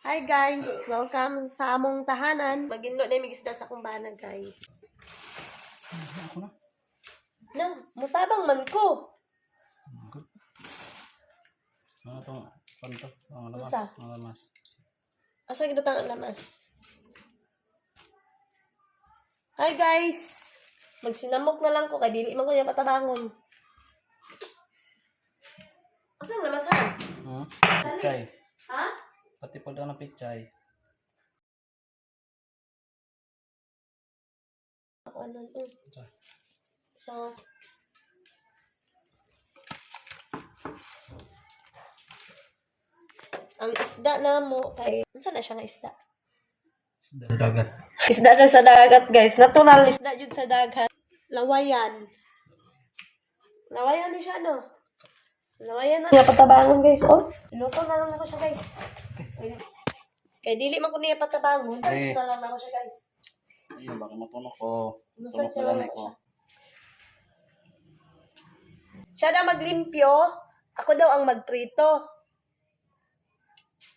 Hi guys! Welcome sa among tahanan. Maginlo na yung isda sa akong bana, guys. Ako na. Na, mutabang man ko. Good. Ano itong panto? Ang lamas. Unsa? Ang lamas. Asa gibutang ang lamas? Hi guys! Magsinamok na lang ko kay dili man ko niya patabangon. Asa ang lamas ha? Hmm? Pichay. Ha? Pati po daw ng pichay. Ako ano? So, ang isda na mo kay unsa na siya nga isda? Sa dagat. Isda na sa dagat, guys. Natural isda jud sa dagat. Lawayan. Lawayan ni siya, no? Lawayan na. Nga patabangon, guys. Oh, luto na lang ako siya, guys. Kay dili man ko niya patabangon. Eh. Na lang ako siya, guys. Ayun, baka matunok ko. Massage Tunok na na lang lang ako ko. siya. Siya daw maglimpyo. Ako daw ang magprito.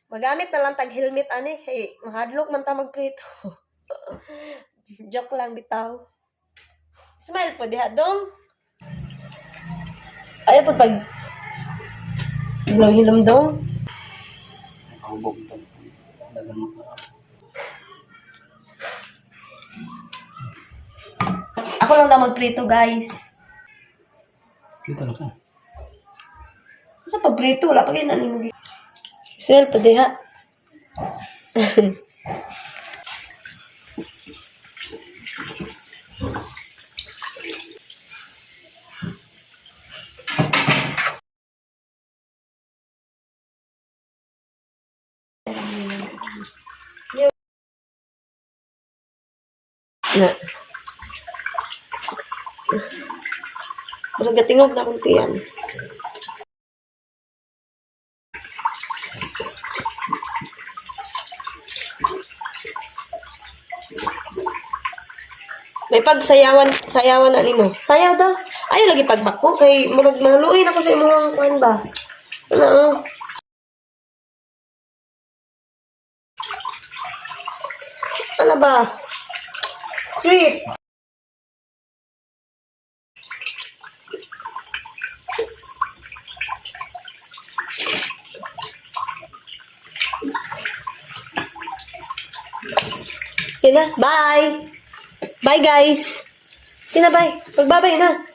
Magamit na lang tag helmet ani kay mahadlok man ta magprito. Joke lang bitaw. Smile po diha dong. Ayaw po pag hilom-hilom dong. Nakahubog ito. Dagan mo. Ako lang daw magprito, guys. Dito na ka. Ano pa prito? Wala pa kayo nanin. Smile po diha. Na. Murag gatingog na kung tiyan. May pagsayawan, sayawan na nimo. Sayaw daw. Ayaw lagi pagbako kay murag maluoy na ko sa imong kuan ba. Ano? Oh. Ano ba? Sweet. Sige na, bye! Bye guys! Tina, bye. Magbabay na.